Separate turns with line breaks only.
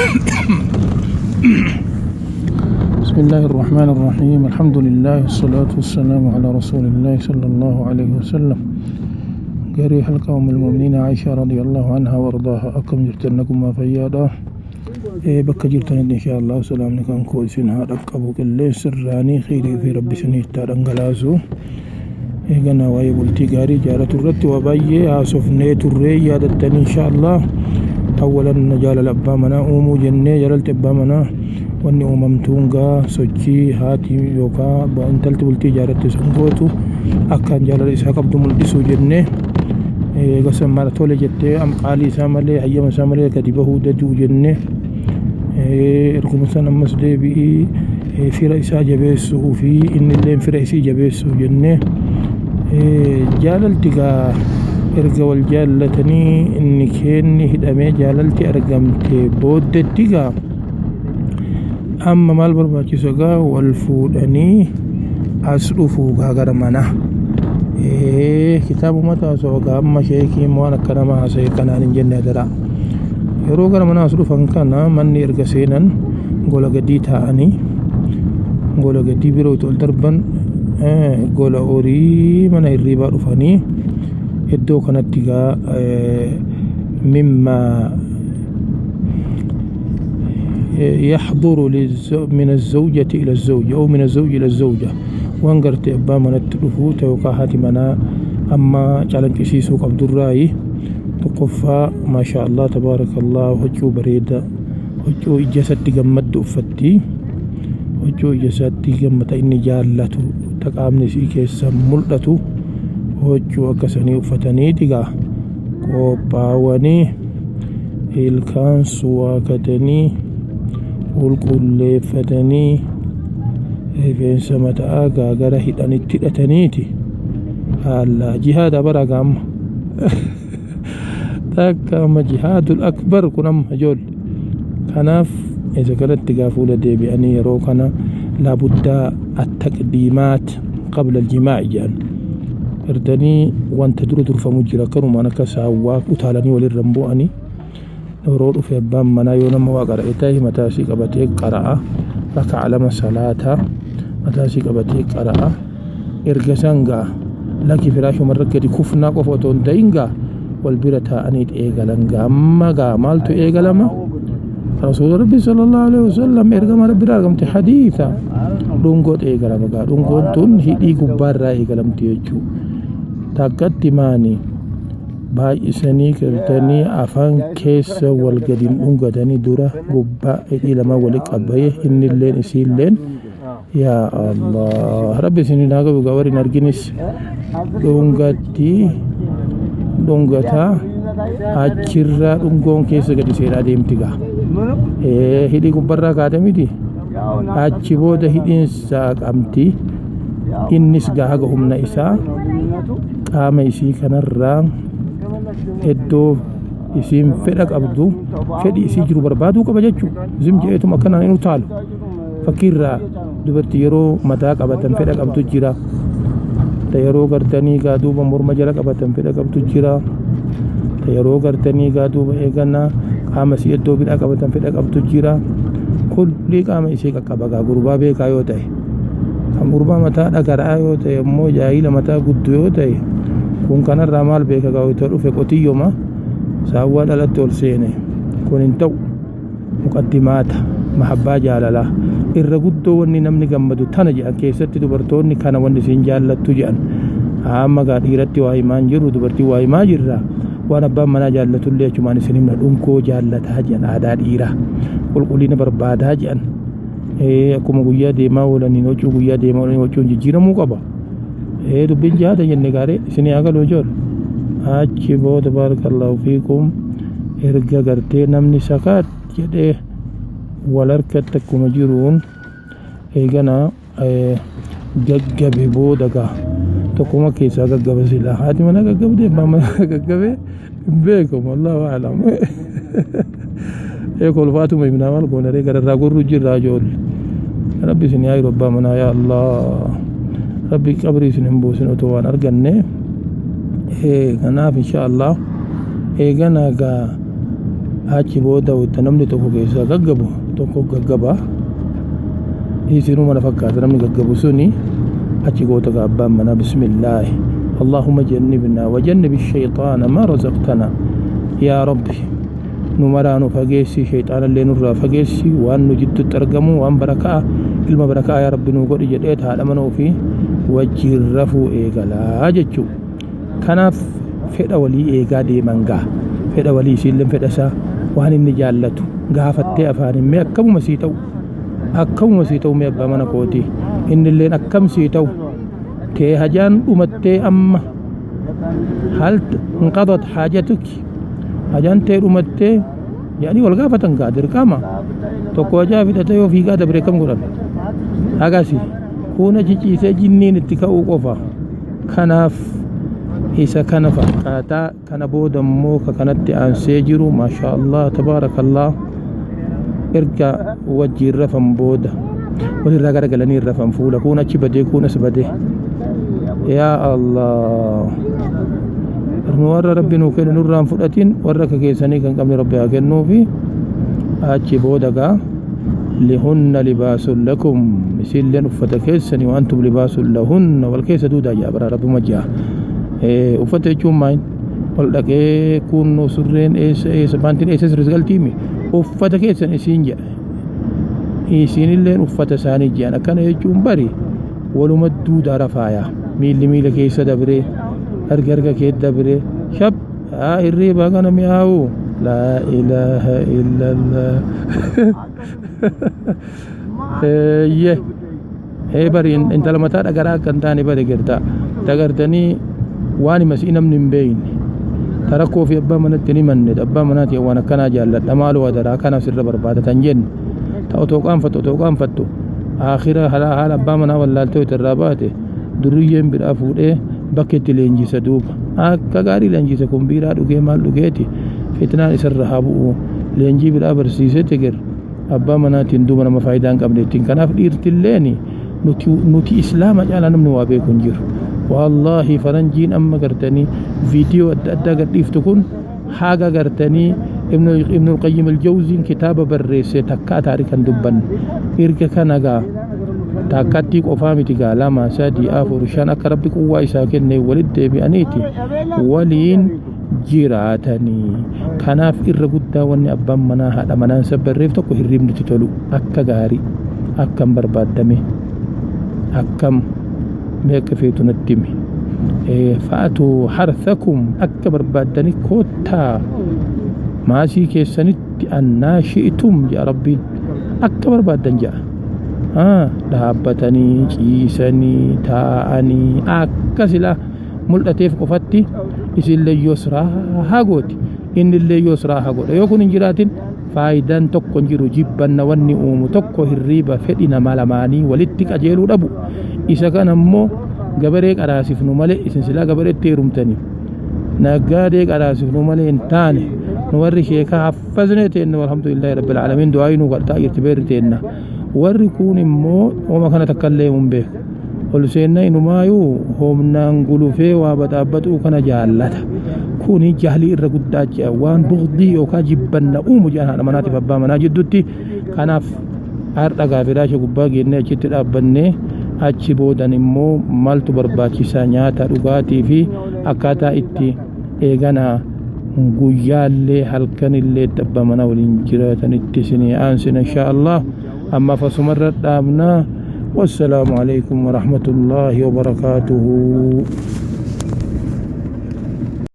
بسم الله الرحمن الرحيم، الحمد لله والصلاة والسلام على رسول الله صلى الله عليه وسلم. Garii halka أم المؤمنين عائشة رضي الله عنها وأرضاها، akkam jirtan? Nagumaa, fayyaadha? Bakka jirtanitti insha Allah salaamni kan koo isin haa dhaqqabu. Qilleensa irraanii kheyrii fi rabbi isinitti haa dhangalaasu. Eeganaa waa'ee bultii gaarii ijaaratu irratti waa baay'ee haasofnee turree yaadattanii insha Allah. Awwalan jaalala abbaa manaa uumuu jennee, jaalalti abbaa manaa wanni uumamtuun gaa sochii haati yookaan intalti bultii ijaaratte sun gootu akkaan jaalala isaa qabdu mul'isuu jennee, eegasa mara tole jettee qaalii isaa malee, hayyama isaa malee gadi bahuu daduu jennee, erguma san ammas deebi'ii fira isaa jabeessuu fi innillee fira isii jabeessuu jennee. Jaalalti gaa erga wal jaallatanii inni keenni hidhamee jaalalti argamte booddetti gaa amma maal barbaachisa? Gaa wal fuudhanii as dhufuu gaa gara manaa. Kitaabuma taasoo gaa amma sheekiin waan akka nama haasa'e kanaan hin jenne adaraa. Yeroo gara manaa as dhufan kana manni erga seenan gola gadii taa'anii, gola gadii biroo itti ol darban, gola horii mana hirriibaa dhufanii iddoo kanatti gaa mimma يحضر من الزوجة إلى الزوج أو من الزوج إلى الزوجة، waan gartee abbaa manatti dhufu yookaan haati manaa amma calanqisiisuu qabdurraayi. Tokkoffaa, maasha Allah tabaarakallah, huccuu bareeda, huccuu ija isatti gammaddu uffatti, huccuu ija isaatti gammata inni jaallatu, ta qaamni isii keessa mul'atu, huccuu akkasanii uffatanii gaa qophaawanii, ilkaan suwaakatanii, qulqulleeffatanii, rifeensa mataa gaagara hidhanitti hidhataniiti. Haala jihaada bara gaamma takka amma jihaadul akbar kun amma ijoolle. Kanaaf isa kanatti gaa fuula deebi'anii yeroo kana laabuddaa attaqdiimaat qabla aljimaa'i jedhan erganii wanta dura durfamu jira. Kanumaan akka saawwaa utaalanii walirra hin bu'anii. Yeroo dhufe abbaan manaa yoo nama waa qara'e ta'e mataa isii qabatee qara'a, raka'a lama salaataa mataa isii qabatee qara'a. Erga san gaa laki firaashumarra gadi kufnaa qofa otoo hin ta'in gaa wal bira taa'anii eegalan. Gaa amma gaa maaltu eegalama? Rasuula Rabbi sallallahu alaihi wasallam, ergama Rabbi irraa argamte, hadiisa dhungoot eegalama. Gaa dhungoon tun hidhii gubbaarraa eegalamti jechuu. Takkatti maani baay'isanii galtanii afaan keessa wal gadi dhungatanii, dura gubbaa hidhii lama wali qabee innilleen isiilleen. Yaa Allah, Rabbi isin haa qabu. Gaa warri hin arginis dhungatti dhungataa, achirraa dhungoon keessa gadi seenaa deemti. Gaa hidhii gubbarraa kaate miti, achi booda hidhiin saaqamti. Innis gaa haga humna isaa qaama isii kanarraa iddoo isiin fedha qabdu, fedhi isii jiru barbaaduu qaba jechuudha. Zim je'eetuma akkanaan hin utaalu. Fakkiirraa dubartii yeroo mataa qabatan fedha qabdu jira. Ta yeroo gartanii gaa duuba morma jala qabatan fedha qabdu jira. Ta yeroo gartanii gaa duuba eegannaa qaama isii iddoo biraa qabatan fedha qabdu jira. Kulli qaama isii qaqqaba gaa gurbaa beekaa yoo ta'e. Kan gurbaa mataa dhagaraa yoo ta'e immoo, jaahila mataa guddoo yoo ta'e, kun kanarraa maal beeka? Gaa yoo dhufe qotiyyoma saawwaa dhalatti ol seene, kun hin ta'u. Muqaddimaata mahabbaa jaalalaa irra guddoo wanni namni gammadu tana jedhan. Keessatti dubartoonni kana wanni isiin jaallattu jedhan. Amma gaa dhiiratti waa himaa hin jirru, dubartii waa himaa jirra. Waan abbaan manaa jaallatullee achumaan isin himna. Dhungoo jaallataa jedhan, aadaa dhiiraa qulqullina barbaadaa jedhan. Akkuma guyyaa deemaa oolaniin huccuu, guyyaa deemaa oolaniin huccuun jijjiiramuu qaba. Dubbiin jihaada jenne gaarii isinii haa galu ijoollee. Achi booda, baarakallahu fiikum, erga gartee namni sakaat jedhee wal harkatti akkuma jiruun eegana gaggabe booda gaa tokkuma keessaa gaggaba. Silaa haati mana gaggabde, abbaan mana gaggabe hin beekamu, allahu a'lam. Kolfaatuma himnaa, maal goonaree? Gararraa gorru jirraa ijoollee. Rabbi isin yaa yeroo abbaa manaa, yaa Allah, Rabbi qabrii isin hin buusin otoo waan arganne. Kanaaf insha Allah eegana gaa Achi booda wanta namni tokko keessaa gaggabu tokko gaggaba. Isinuu mana fakkaata namni gaggabu suni achi goota gaa abbaan manaa bismillaahi اللهم جنبنا وجنب الشيطان ما رزقتنا يا ربي nu maraa nu fageessi shayxaana illee nurraa fageessi waan nu jidduutti argamu waan barakaa ilma barakaa yaa rabbi nu godhi jedhee haadha mana ofii wajjiin rafuu eegalaa jechuu. Kanaaf fedha walii eegaa deeman gaa fedha walii isiillee fedha isaa waan inni jaallatu gaafattee afaan mee akkamuma sii ta'u akkamuma sii ta'u mee abbaa mana kootii innilleen akkam sii ta'u tee hajaan dhumattee amma hal inqadat haajatuki hajaan tee dhumattee jedhanii wal gaafatan gaa dirqama tokko hajaa fidhatee yoo fiigaa dabre kam godhan agasi kun achi ciisee jinniin itti ka'uu qofa. Kanaaf isa kana fakkaataa kana booda immoo ka kanatti aansee jiru maashaa Allah tabaarakallah erga wajjiin rafan booda walirraa garagalanii rafan fuula kun achi badee kun as badee yaa Allah nu warra rabbi nuu kenne nurraan fudhatin warra akka keessanii kan qabne rabbi haa kennuufi. Achi booda gaa lihunna libaasun lakum isilleen uffata keessanii wa antum libaasun lahunna wal keessa duudaa jaa bara rabbuma jaa uffata jechuun maal ol dhaqee kun surreen eessa eessa baantiin eessa sirris galtiimi uffata keessan isiin jedha isinilleen uffata isaanii jedhan akkana jechuun bari waluma duudaa rafaayaa miilli miila keessa dabree harki harka kee dabree shab haa hirriibaa kana mi'aawu laa ilaaha illallah eeyye ee bari intala mataa dhagaraa akka hin taane bari gerta dagartanii waan himas namni hin beeyne ta rakkoo fi abbaa manatti hin himanne abbaa manaatiin waan akkanaa jaalladha maaloo adaraa kana sirra barbaadatan jenne ta otoo qaanfattu otoo qaanfattu aakhira haala abbaa manaa wallaaltee irraa baate duriyyeen biraa fuudhee bakka itti leenjisa duuba akka gaarii leenjisa kun biiraa dhugee maal dhugeeti fitnaan isarra haa bu'u leenjii biraa barsiiseeti gir abbaa manaatiin duuba nama faayidaa hin qabne ittiin. Kanaaf dhiirtilleen nuti islaama caalaa namni waa beeku hin jiru. Wallaahi faranjiin amma gartanii viidiyoo adda addaa gadhiiftu kun haga gartanii Ibnul Qayyim al-Jawziin kitaaba barreesse takkaa taarikan dubbanne erga kana gaa takkattii qofaa miti gaa 2 3 4 5 akka rabbi quwwaa isaa kenne walitti deebi'aniiti waliin jiraatanii. Kanaaf irra guddaa wanni abbaan manaa haadha manaan sabbarreef tokko hirribni itti tolu akka gaarii akkam barbaaddame akkam mee akka feetu natti himi fa'atu harthakum akka barbaaddani koottaa maasii keessanitti annaa shi'tum jedha rabbiin akka barbaaddan jedha dhaabbatanii ciisanii taa'anii akka silaa mul'ateef qofatti isinillee yoos raahaa gooti innillee yoos raahaa godha yoo kun hin jiraatin faayidaan tokko hin jiru jibbanna wanni uumu tokko hirriiba fedhi nama lamaanii walitti qajeeluu dhabu isa kana immoo gabaree qaraasifnu malee isin silaa gabareetti heerumtanii naggaadee qaraasifnu malee hin taane nu warri sheekaa haffazne teenna alhamdulillahi rabbil aalamiin du'aa nu kadhataa jirti beerri teenna warri kun immoo hooma kana takkallee hin beeku ol seenna inumaayuu humnaan gulufee waa baxaabbaxuu kana jaallata kuni jahlii irra guddaa jedha waan bugdii yookaan jibbanna uumu jedhan haadha manaatiif abbaa manaa jidduutti. Kanaaf har'a gaafiraasha gubbaa geennee achitti dhaabbannee achi boodan immoo maaltu barbaachisaa nyaata dhugaatii fi akkaataa itti eegana guyyaallee halkanillee itti abbaa manaa waliin jiraatanitti isinii aansina inshaa Allah amma fasumarra dhaabnaa. والسلام عليكم ورحمة الله وبركاته.